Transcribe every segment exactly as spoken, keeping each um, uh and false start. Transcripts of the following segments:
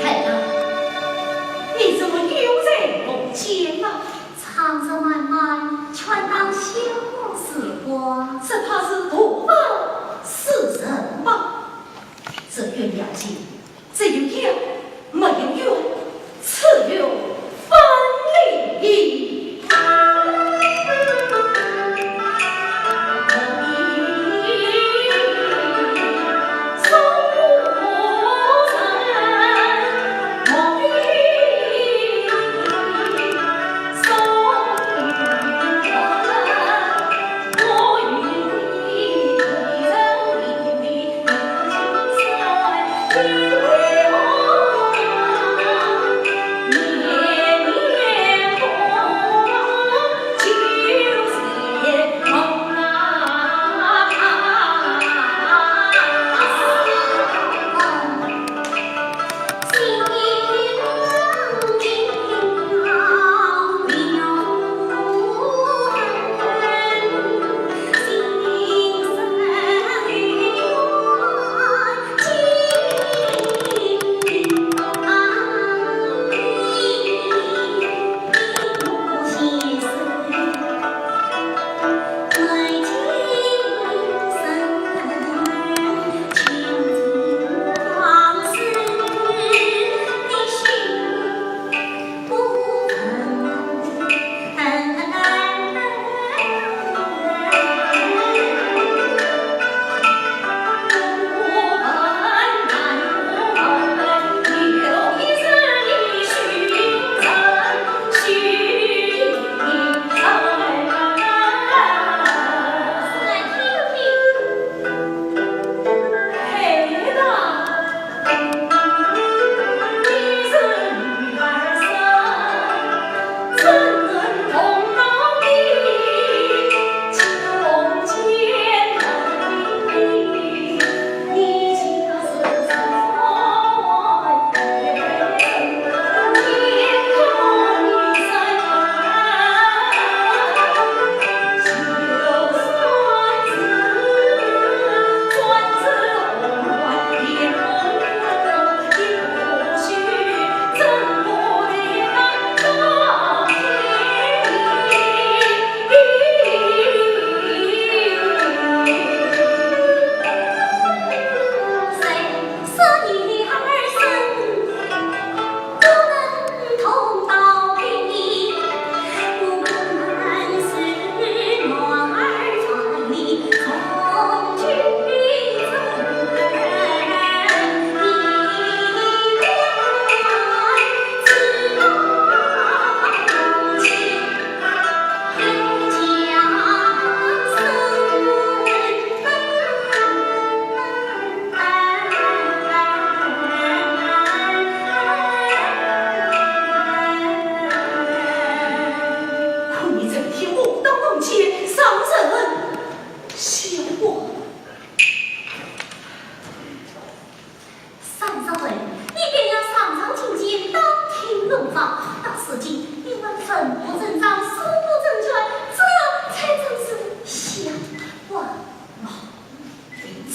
孩儿，你怎么又在梦间呢？长夜漫漫，全当消磨时光。只怕是多梦思人吧。这月亮间，只有夜，没有月，此月分离。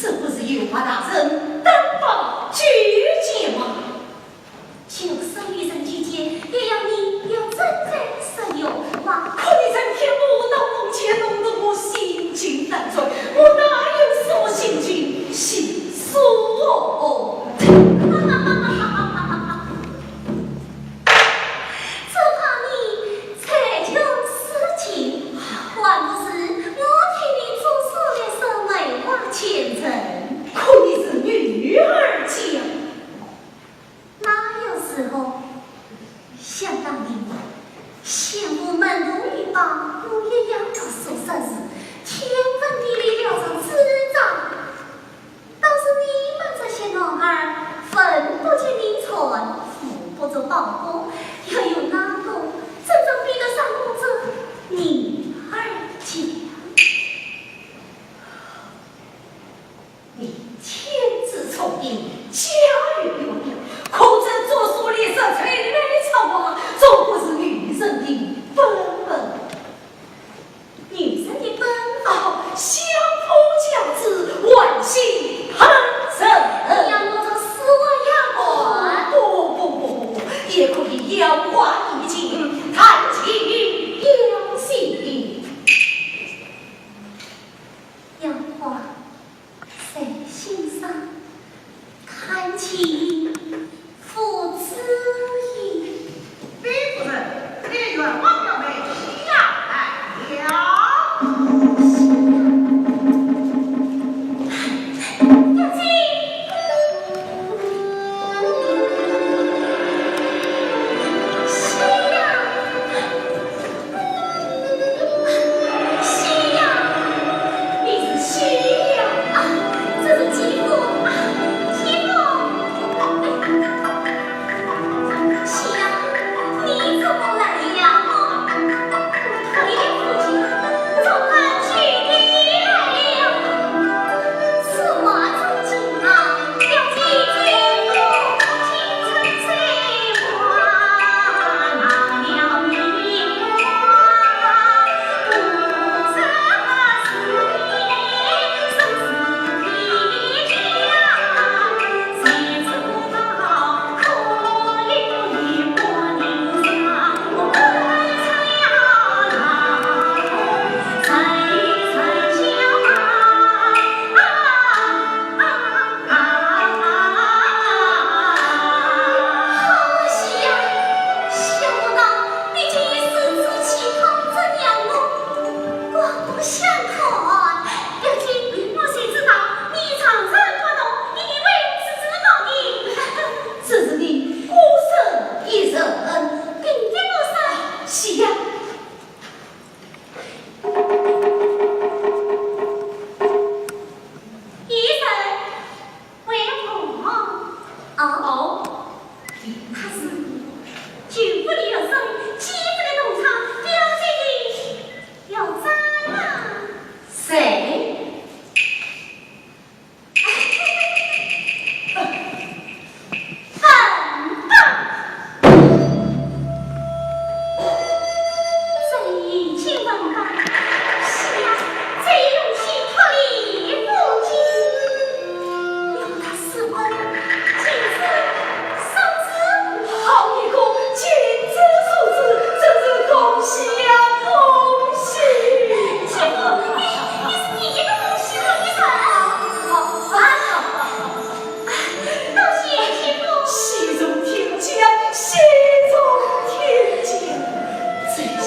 这不是有话大声，单把酒宴吗？酒色与人俱见，也要你要斟酌食用嘛。可你整天舞刀弄剑，弄得我心惊胆战，我哪有什么心情细说？只怕你才穷似酒，还不如我替你做手里说媒花牵成。可你是女儿家。那又如何？想当年，相府门头一把，我一样要说说是天昏地暗，聊上支招。 倒是你们这些男儿，风不及你传，福不足报功，要有哪个真正比得上我这女儿家？你天资聪穎，家有远流，可曾作书立说，垂泪成汪，总不是女人的本分。 女人的本分。哦，相夫教子，还心疼人。你要我做死我也不管。哦，不不不不不，也可以养花怡情，谈情养性。养花 在心上，谈情付之矣。李夫人，你愿望表妹喜呀来了。喜呀，表姐。喜呀。 喜呀，你是喜呀。啊，这是继父啊，继父。喜呀，你怎么来了呀？我托你的父亲，从哪去的来了？此话怎讲啊？ 好喜呀，想不到你竟以如此气魄这样我刮目相看。表姐，我谁知道你常人不同，你以为是自保的？只是你孤身一人。并非孤身。喜呀。 一人为何？哦，他是舅父的学生，继父的同窗，表姐的学长啊。谁？ 很棒！这一经文吧，是呀，这一用心脱离不尽。要他是我，今日 嫂子。好一个近朱者赤，真是恭喜呀，恭喜！姐夫，你，你是第一个恭喜我的人。啊，多谢姐夫。喜从天降，喜从天降。这下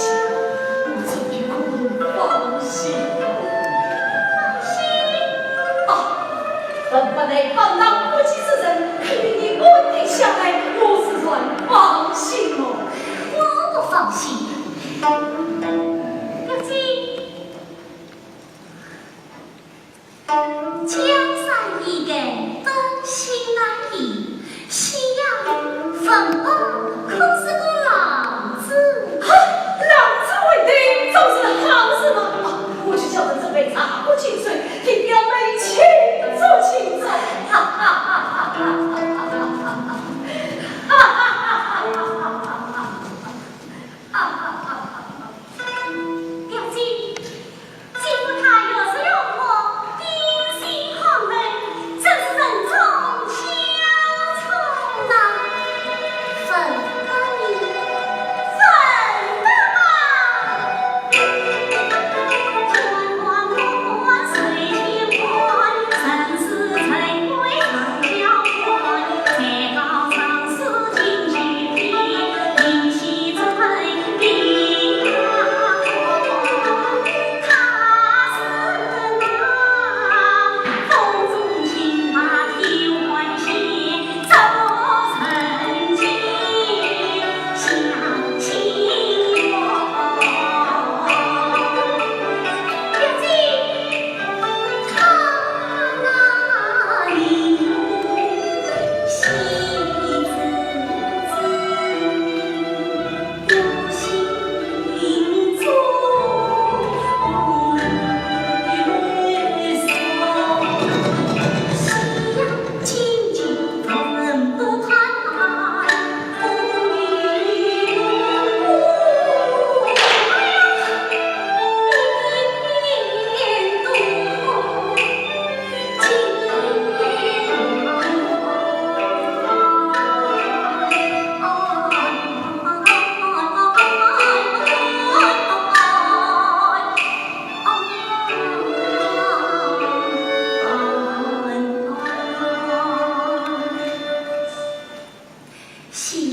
我终于可以放心了。放心？啊， 本不配放荡不羁之人，配与你安定下来，我自然放心了。我不放心。表姐，江山易改，本性难移。 喜呀，文宝可是个浪子。哈，浪子回头总是好事嘛。啊，我去叫人准备茶壶清水，替表妹庆祝庆祝。哈哈哈哈哈哈！哈哈哈哈哈哈！哈哈哈哈哈！哈哈哈哈哈哈！表姐，姐夫他越是让我冰心狂热，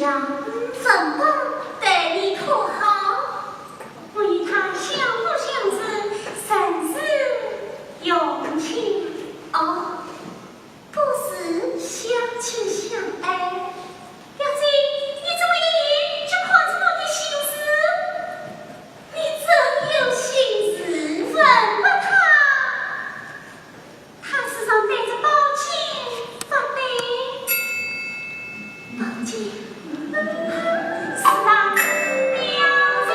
呀，怎么对你可好？我与他相不相识，甚是用情。哦，不是相亲相爱。表姐，你怎么一眼就看出我的心思？你真有心事，问过他。 他时常对着宝剑发呆。宝剑，是啊，表姐。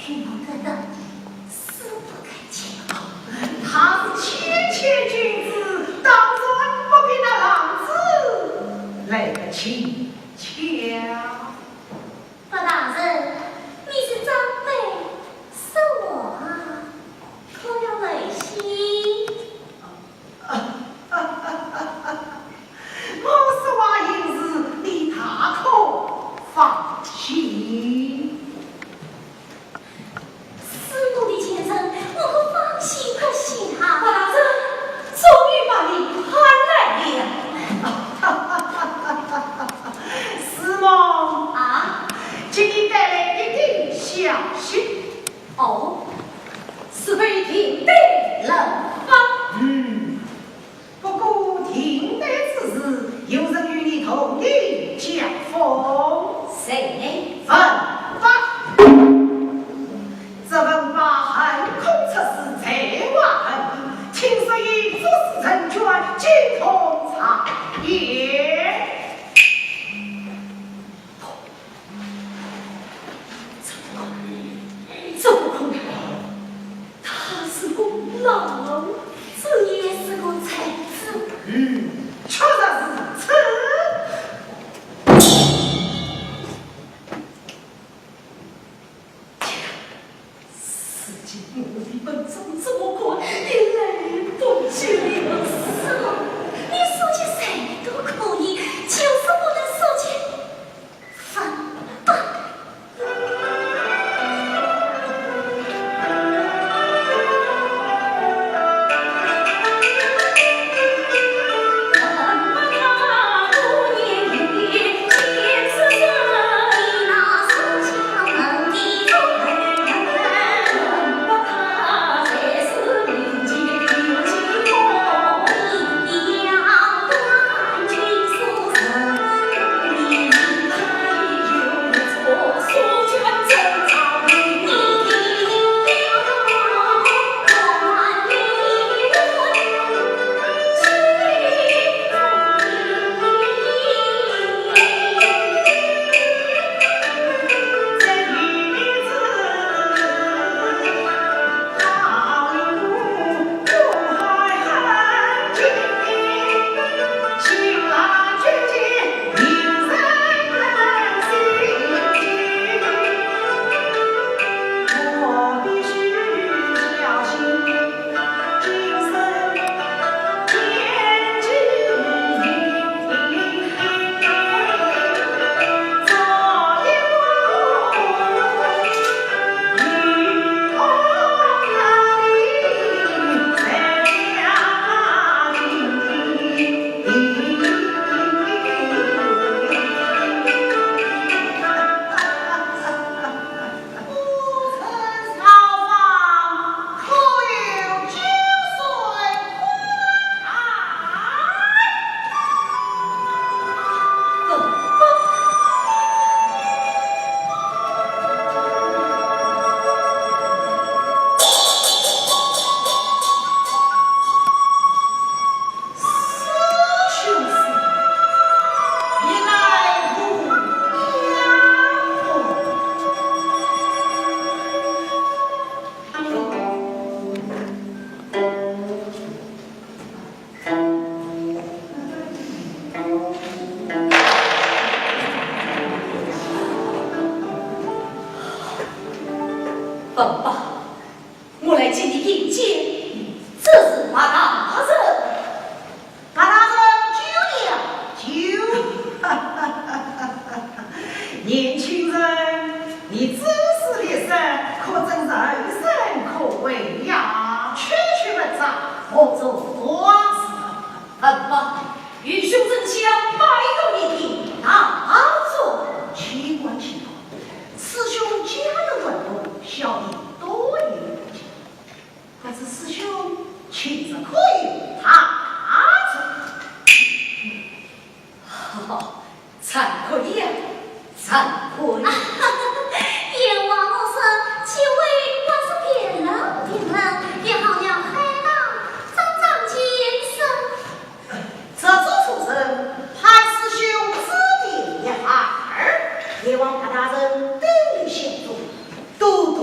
我等等，死不改嫁。他是谦谦君子，当然不比那浪子来得轻巧。 白大人，你是长辈，说话可要留心。我说话行事，你大可放心。是我的前程，我可放心不下。白大人，终于把你盼来了。是吗？啊？给你带来一个消息。哦，是被定得了吧？嗯，不过定得之事，有人与你同一家风。谁呢？文八。这文八横空出世，才华横溢，听说已博士成卷，精通茶艺。 怎么可能？怎么可能？他是个浪子。也是个才子。嗯，确实如此。 如今我的本章怎么看也来不及了。是吗？你说起谁都可以，就是不能说起文八。文八，我来接你进见，这是白大人。白大人久了，久。年轻人，你知识略深，可真是后生可畏呀。区区文章，何足挂齿。文八，愚兄真想拜读你的大专。岂敢岂敢，此兄家有门路，小弟多言不及。不知师兄岂是可以大专？哈哈，惭愧呀，惭愧。冤枉我说，几位不是别人，别人，也好了海大张张先生。这种畜生，潘师兄指点一二，冤枉白大人对你相助，多多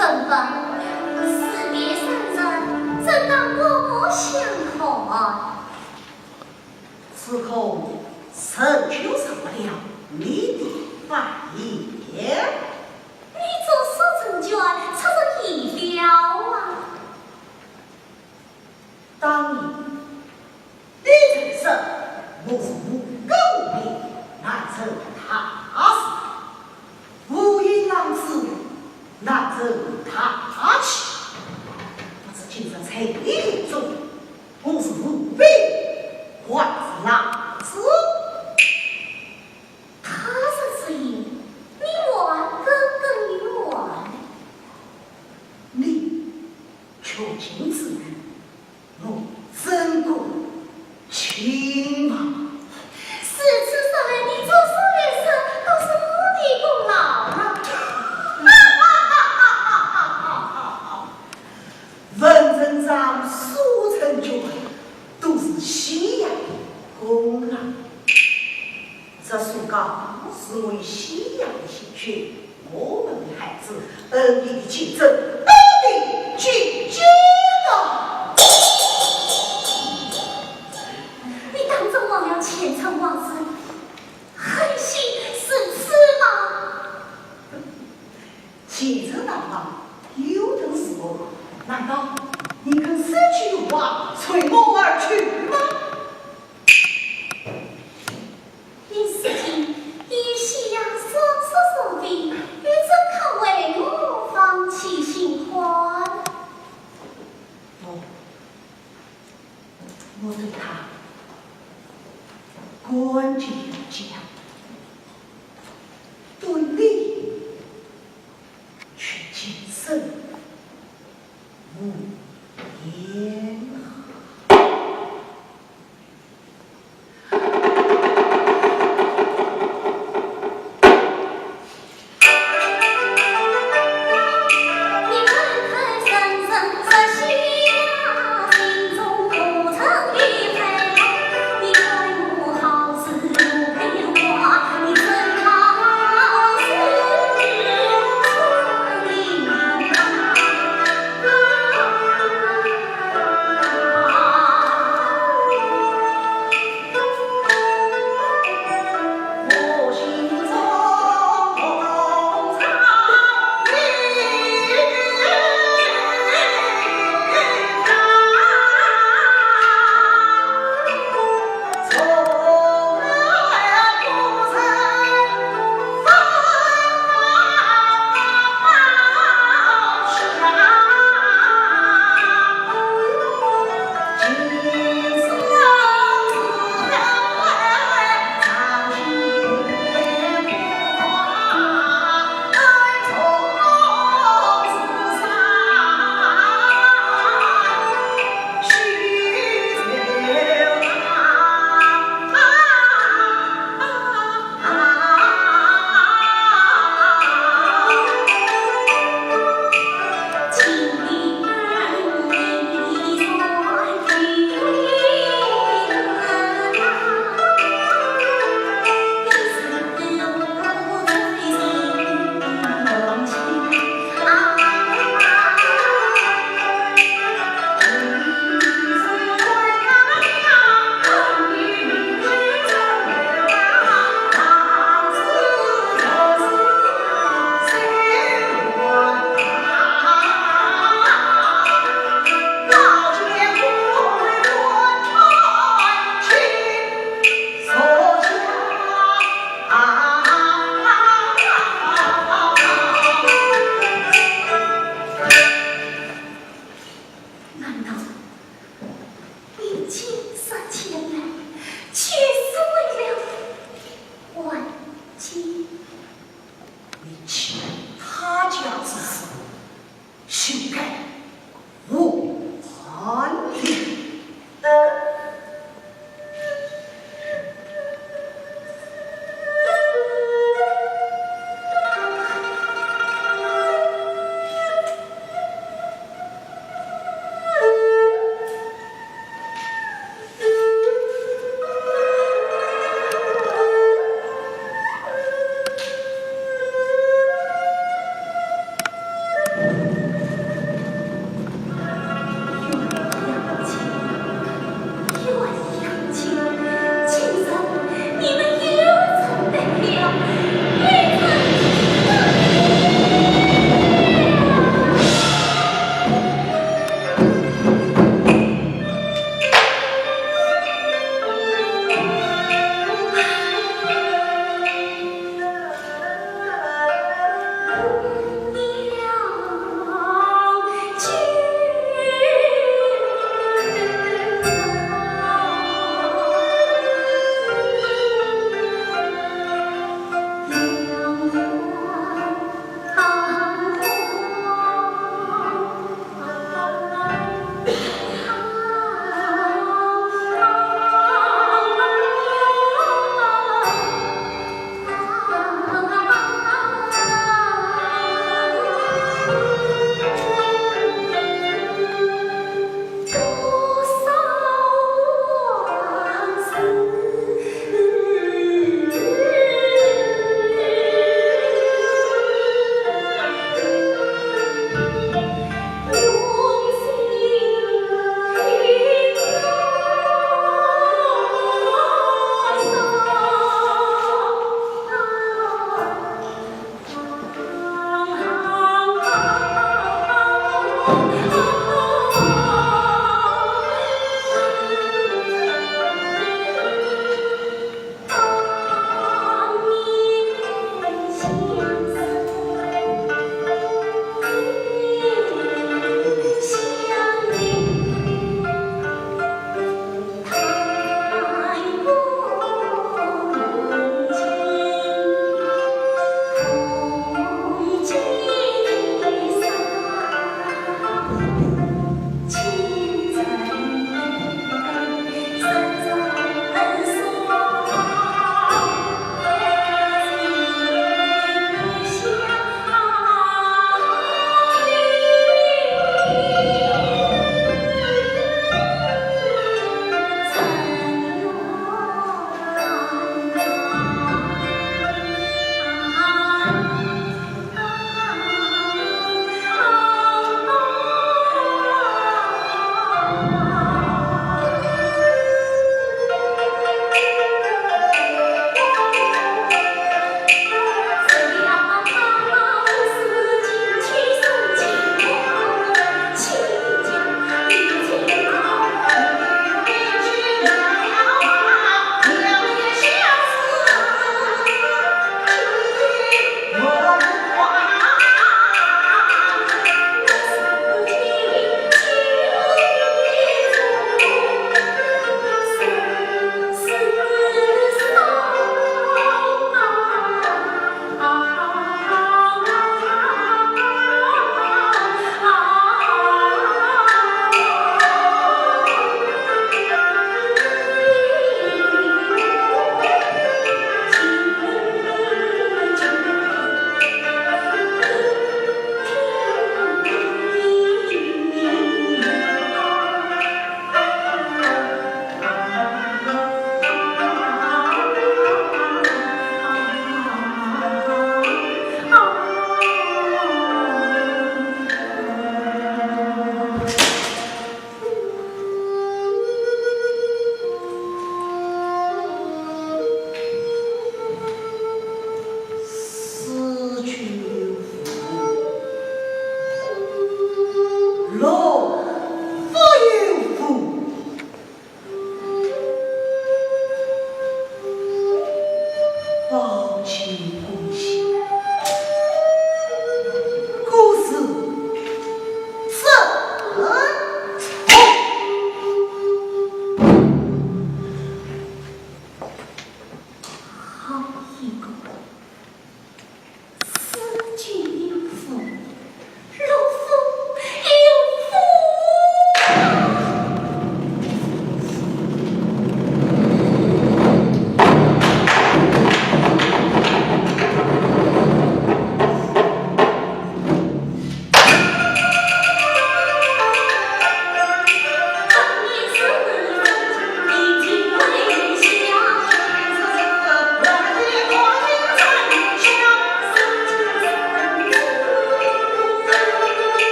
怎么，四面三人正当刮目相看？此刻，谁就上了你的法眼。你做书成卷，出人意料啊！ 当年，你曾说我是无功名难成大事，无影浪子难成大器。不知今日在你眼中，我是无名还是浪子？他日之言，你还耿耿于怀？你 求情之语，我怎敢轻忘？如此说来，你做书来说，都是我的功劳了。文成章、苏成卷，都是夕阳的功劳。 这书稿是我与夕阳的心血，我们的孩子，恩义的见证，恩义的见证啊！你当真忘了前尘往事，狠心如此吗？前尘难忘，有等是我，难道你肯舍弃荣华，随我而去吗？ 你如今与夕阳双宿双飞，又怎可为我放弃新欢？不，我对他感激有加，对你却今生无言啊。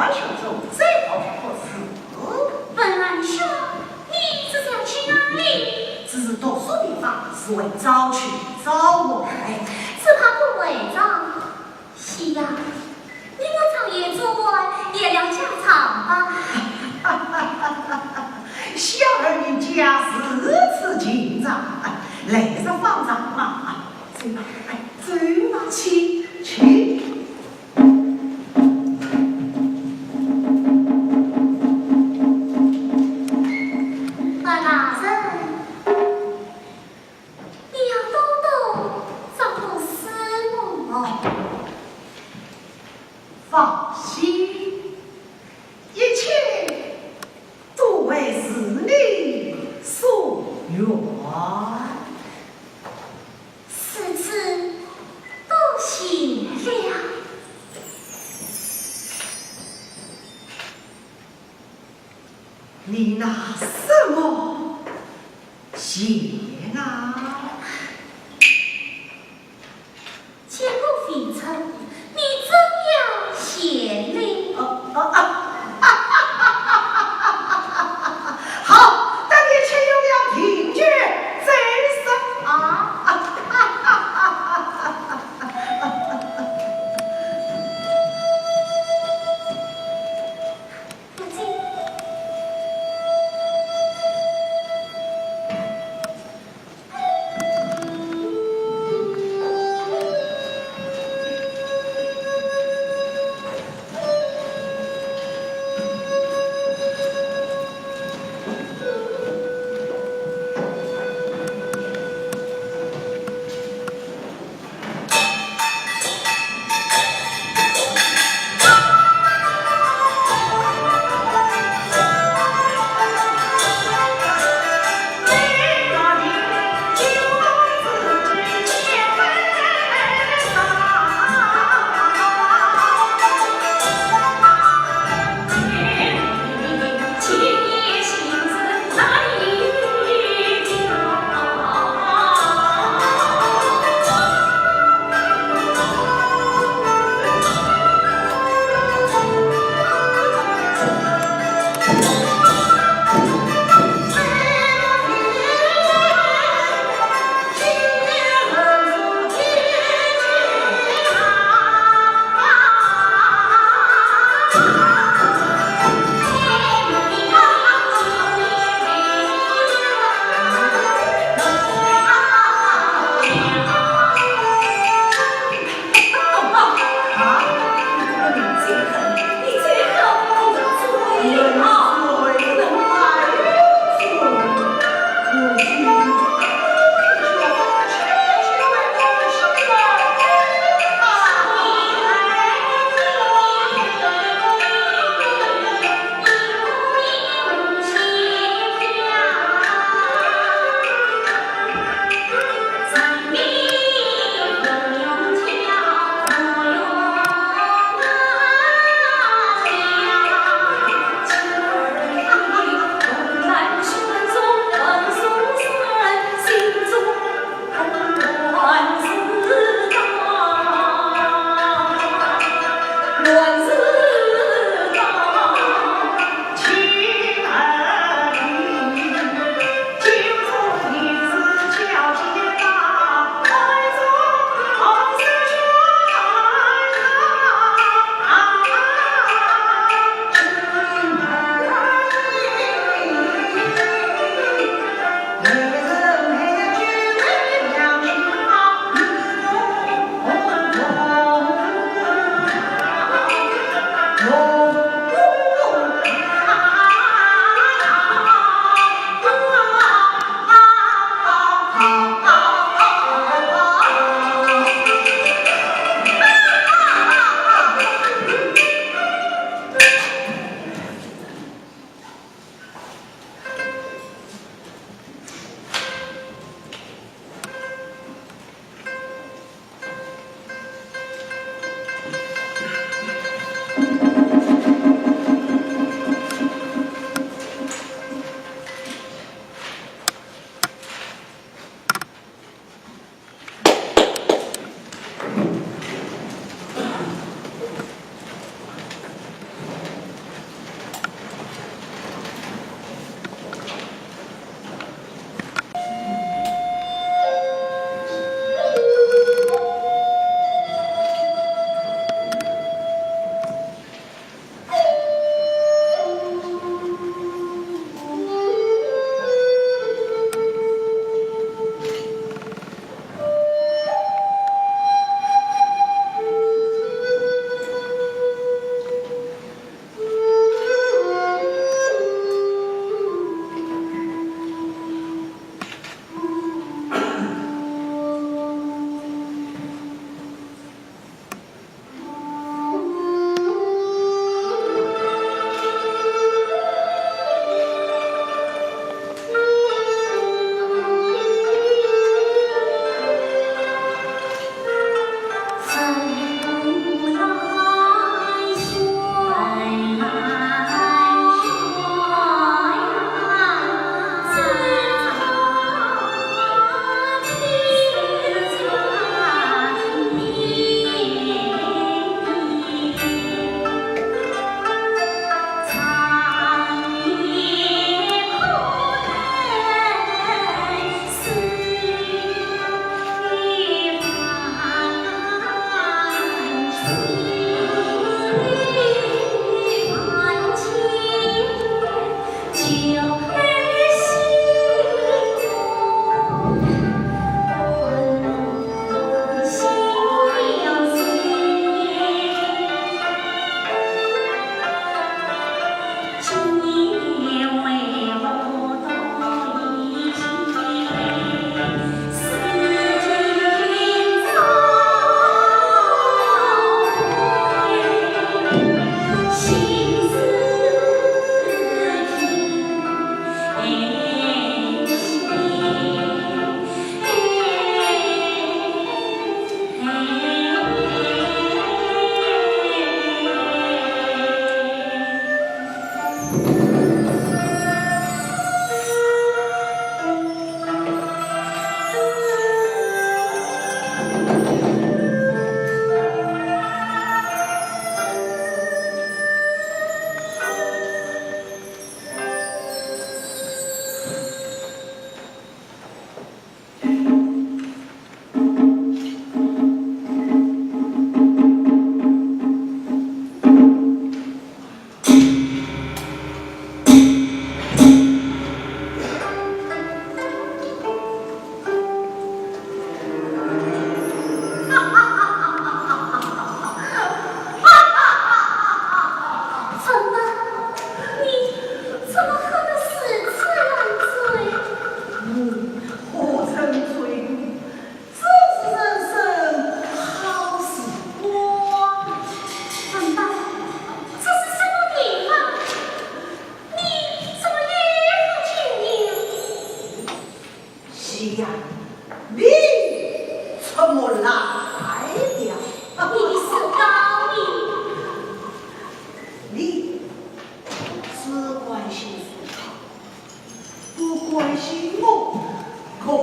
要求做最好的博士。文兰兄，你这是要去哪里？只是读书地方是为早去早回。只怕不会吧？是呀，你我早也做完，也聊家常吧。小二人家是如此情长，来日方长嘛。走吧，哎，走吧，去，去。樊大人，你要多多照顾师母哦。放心，一切都为师你所愿。如此，多谢了。你拿什么谢啊？见过父亲，你怎样谢礼？哦，哦，啊，好，但愿且有了定局再说啊。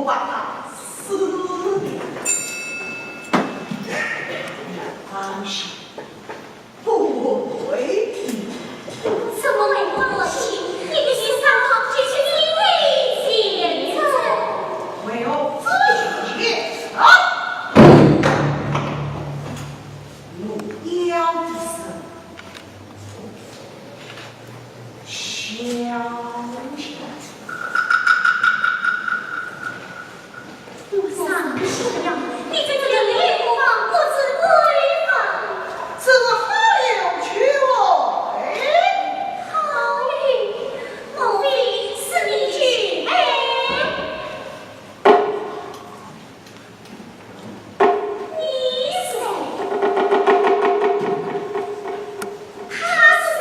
把他撕掉。放心，不会的。怎么会不会？你必须想好解决你的前程。为何自己啊？我要的是 小姐。我上不下呀，你这个人也不防，不知规防。这还有趣味？好嘞，莫非是你去？哎， 你是谁？他是谁？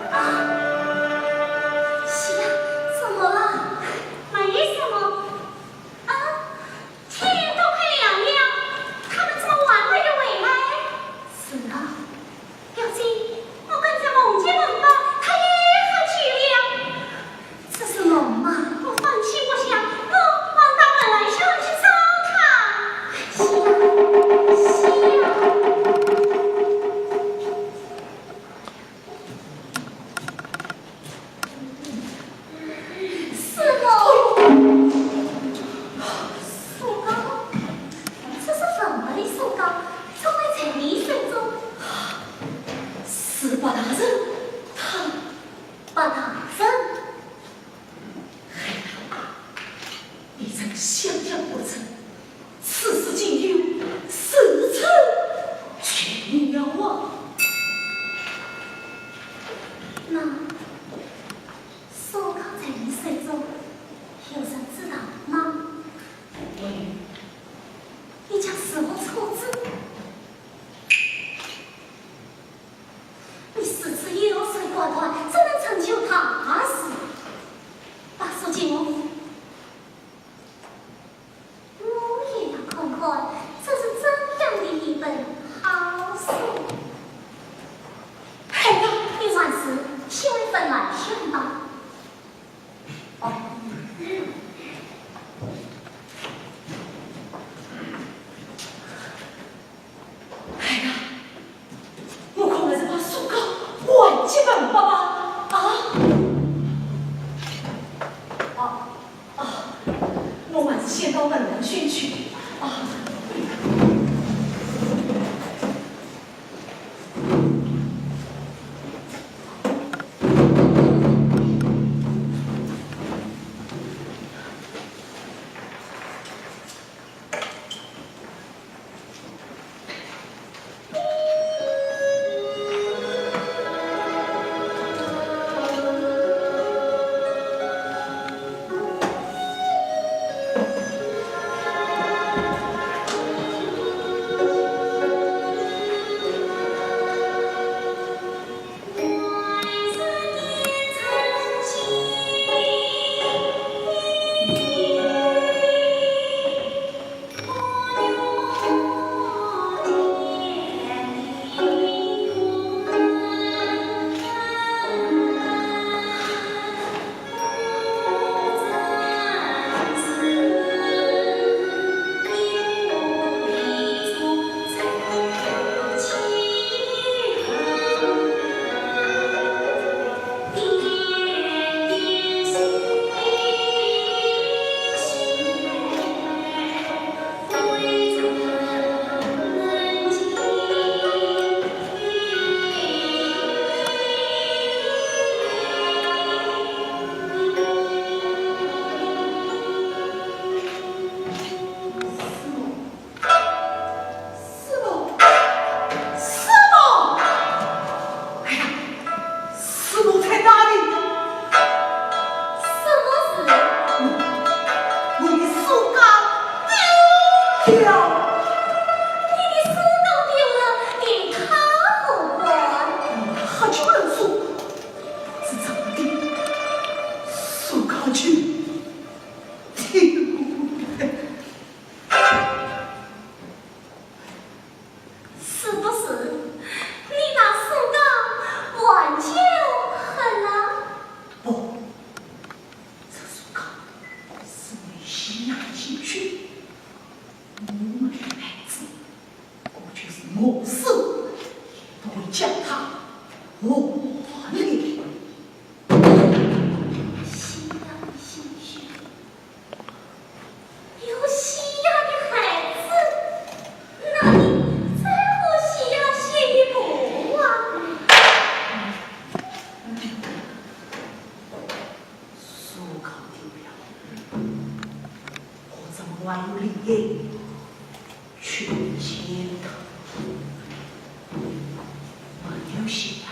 啊，是啊，怎么了？没什么。啊，天都快亮了，他们怎么还没有回来？是啊。表姐，我跟着梦姐们吧，她也喝酒了。这是梦吗？我放心不下，我往大门来上去找她。是啊，是啊。 师傅，苏高，这是什么的苏高？怎么会在你手中？是白大人，他，白大人。 你真想象不出，此事竟有我死，也不会将她活埋。西洋的心血，有西洋的孩子，哪里在乎西洋血与国王？苏高定了，我怎么还有理由去见他？没有西洋，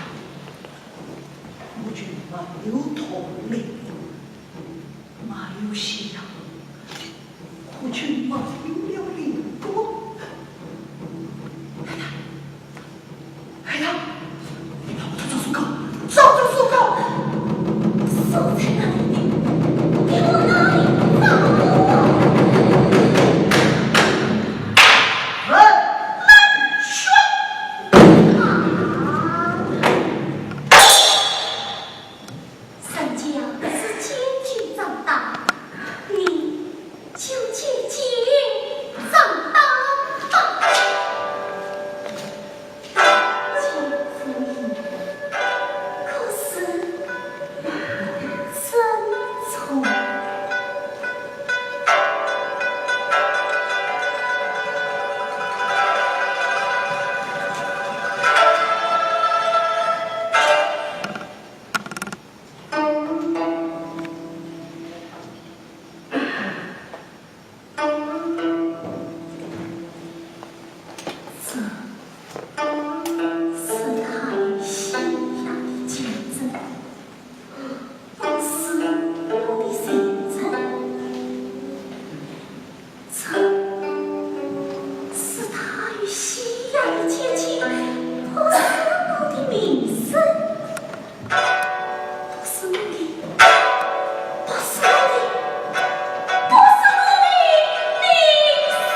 我就没有同理；没有西洋，我就没有了灵光。太太， 哎呀，找找苏高，找找苏高！苏在哪里？你往哪里找啊？慢，慢说！啊！人家是奸巨长大，你 就姐姐长大吧。姐夫，可是真宠。这是他与西洋的见证，不是我的前程。这是他与西洋的结亲，不是我的名声。 不是我的，不是我的，不是我的名声。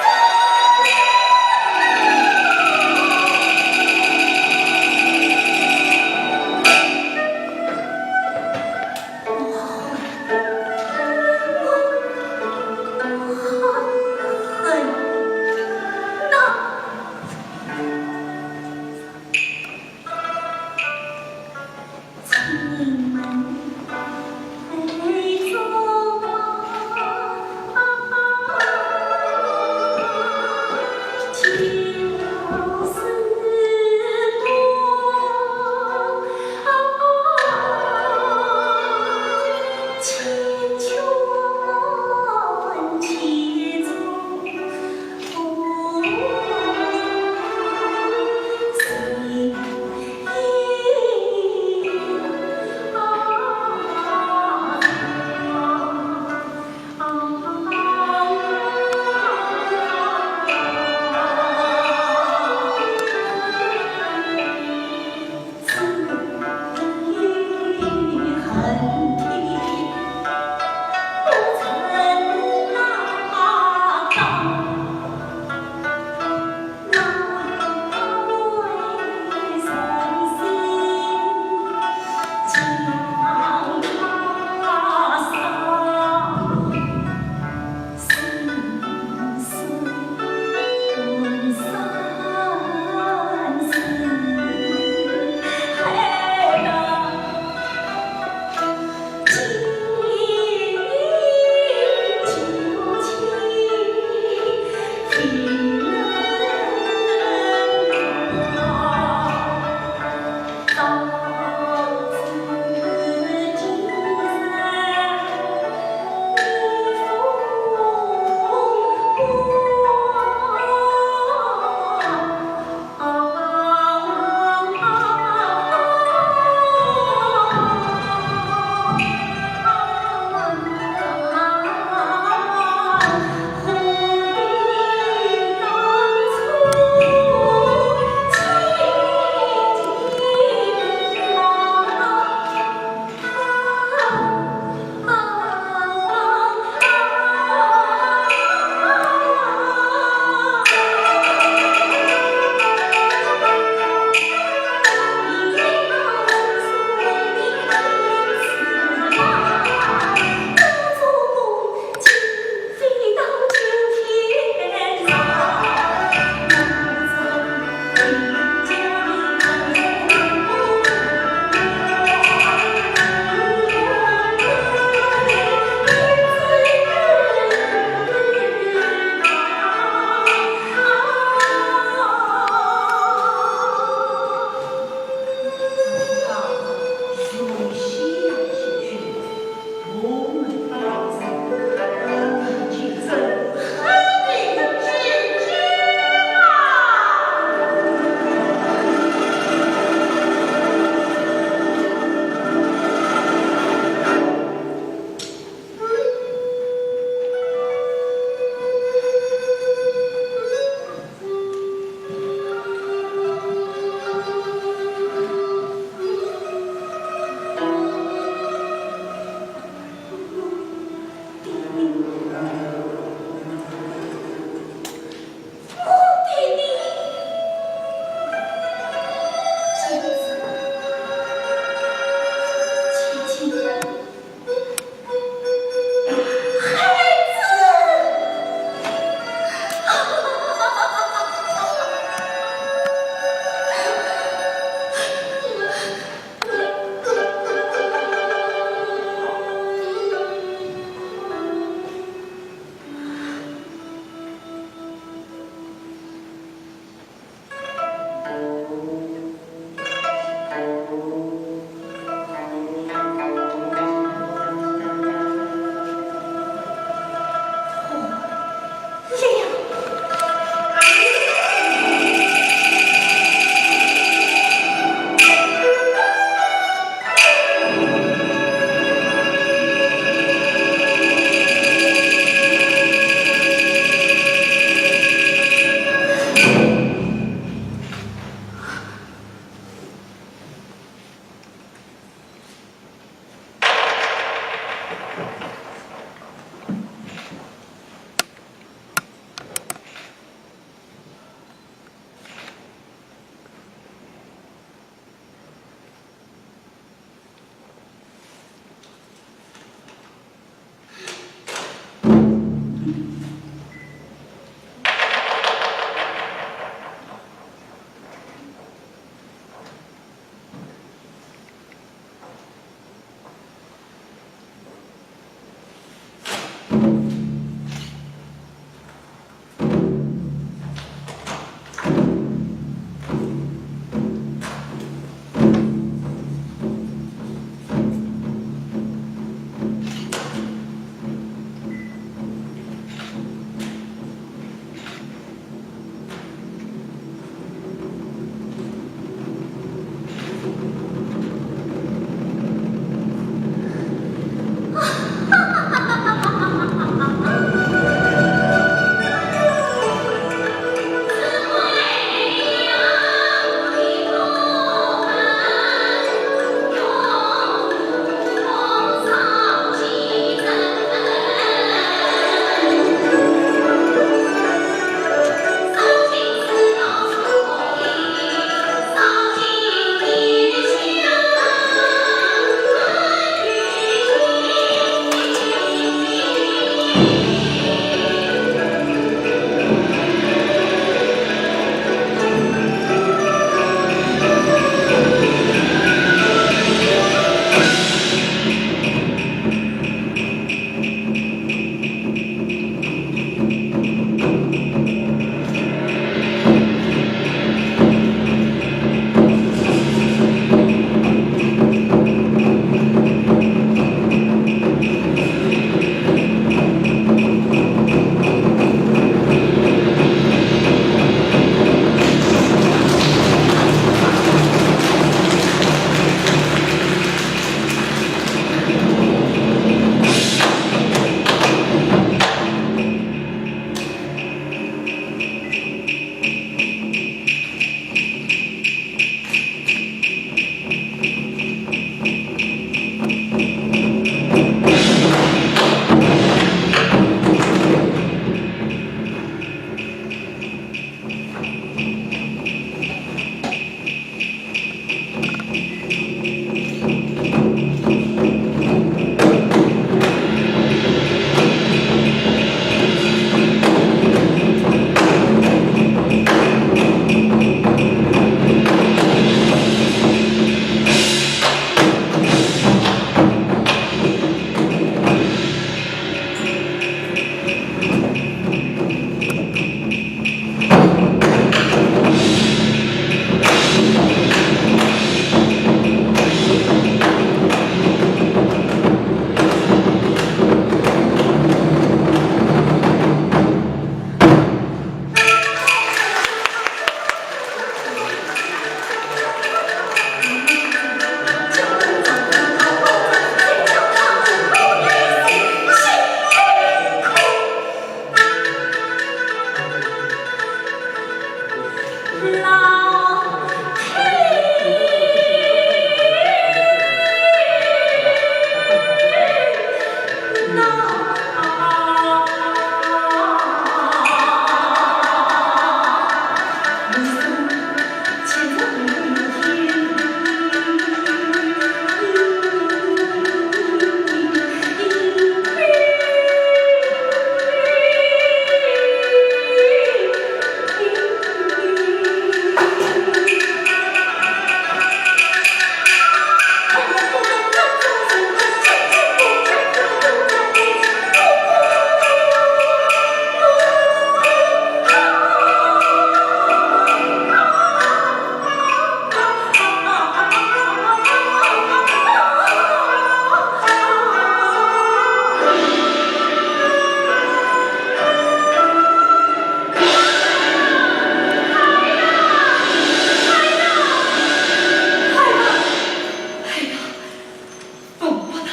文伯达，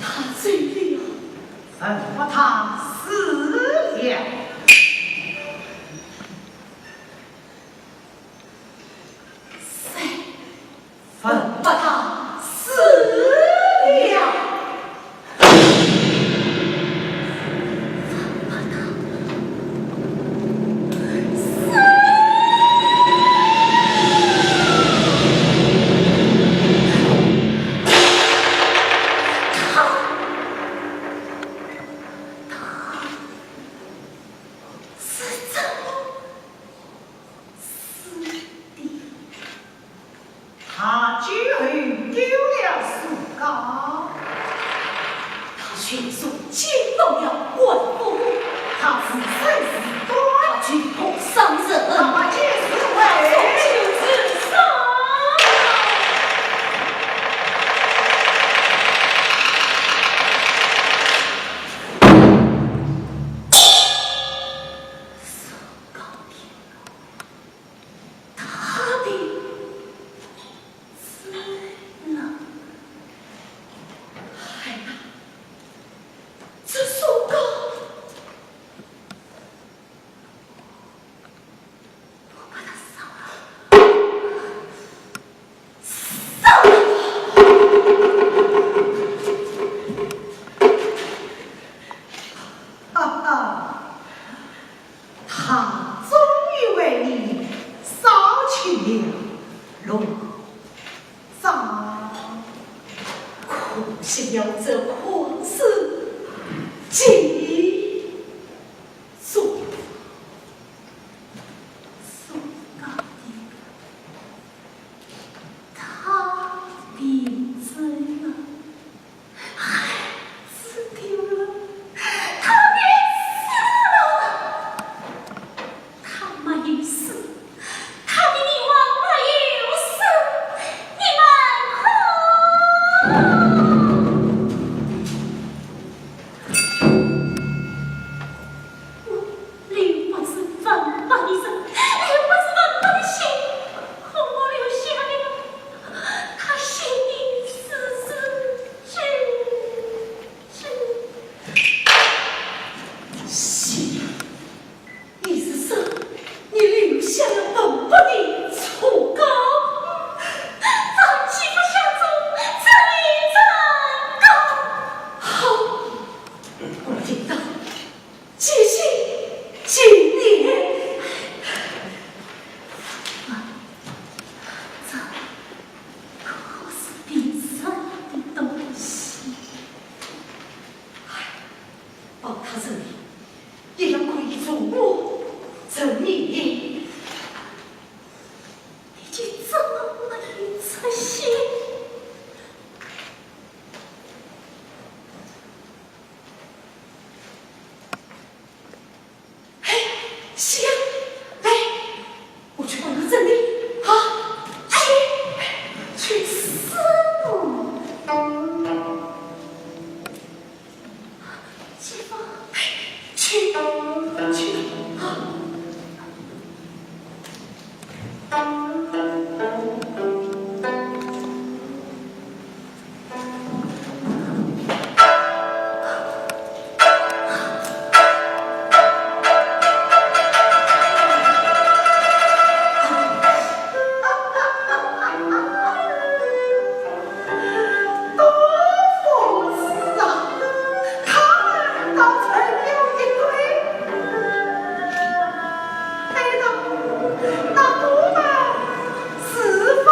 他走了。文伯达死了。谁？文伯达死了。听说惊动了官府，他自生自断，他去不伤人，那么就是为。他就是杀。他的 死了。哎呀，这宋高，我把他杀了，杀了！哈哈， 他终于为你扫清了罗章。可惜了这狂尸纪晓松。宋高的，他的罪啊！ 孩子丢了，他便死了。他没有死，他的命王没有死，你们看。我刘伯是文白的人，刘伯是文白的心，和我留下的，他心里是是是是。是，你是说你留下了文白的初稿？咱既不相中，这里怎告？好，我听到。 几心几念。啊，这可是别人的东西。哎，报他人的，也要可以助我成你。你就这么没有出息？ 嘿，是呀，来，我去帮你整理，啊，去，去死哦！姐夫，去，去，啊。 多讽刺啊！他们倒成了一对。哎呀，那我们是否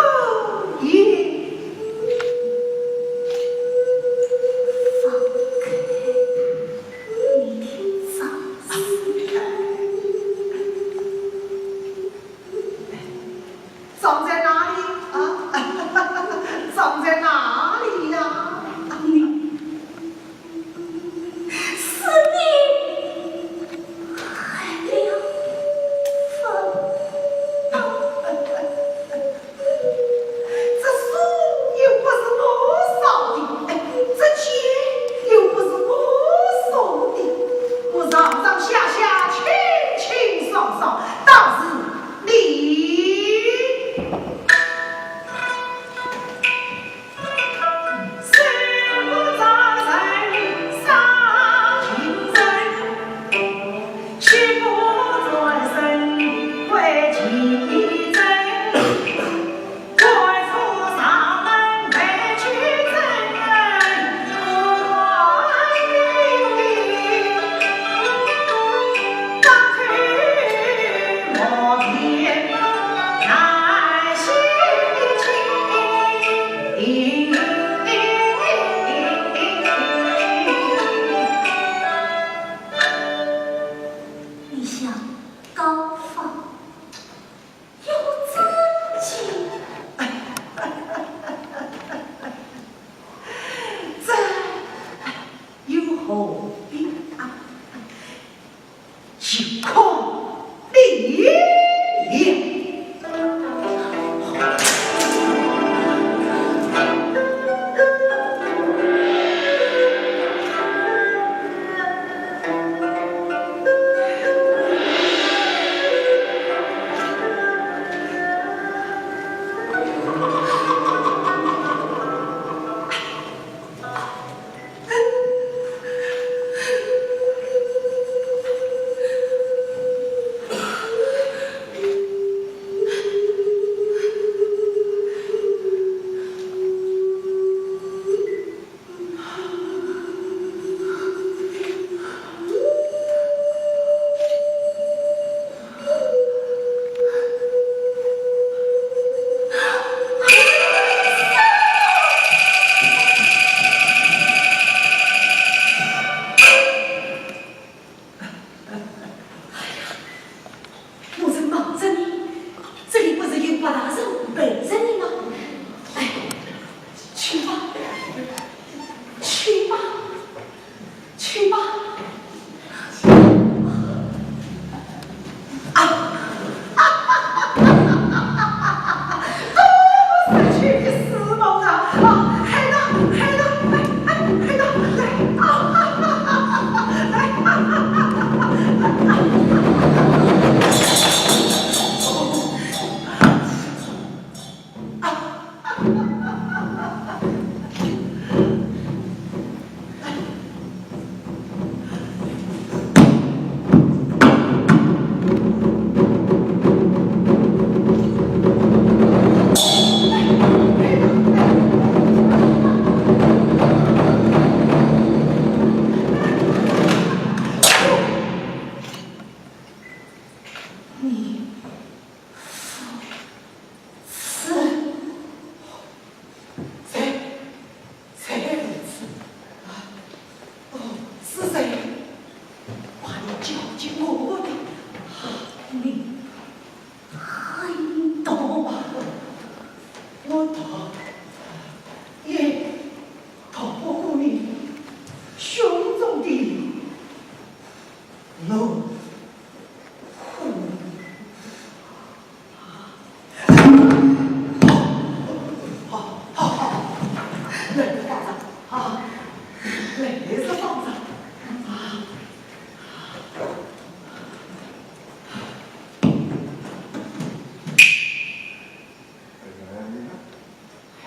也放开你的长子？ 葬在哪里啊？葬在哪里呀？是你害了文白。这书又不是我烧的，这钱又不是我送的，我上上下下清清爽爽，倒是 你。你想高房 有证据。这有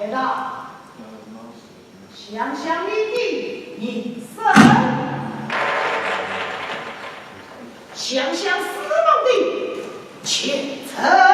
来吧，想想你的人生，想想师傅的前程。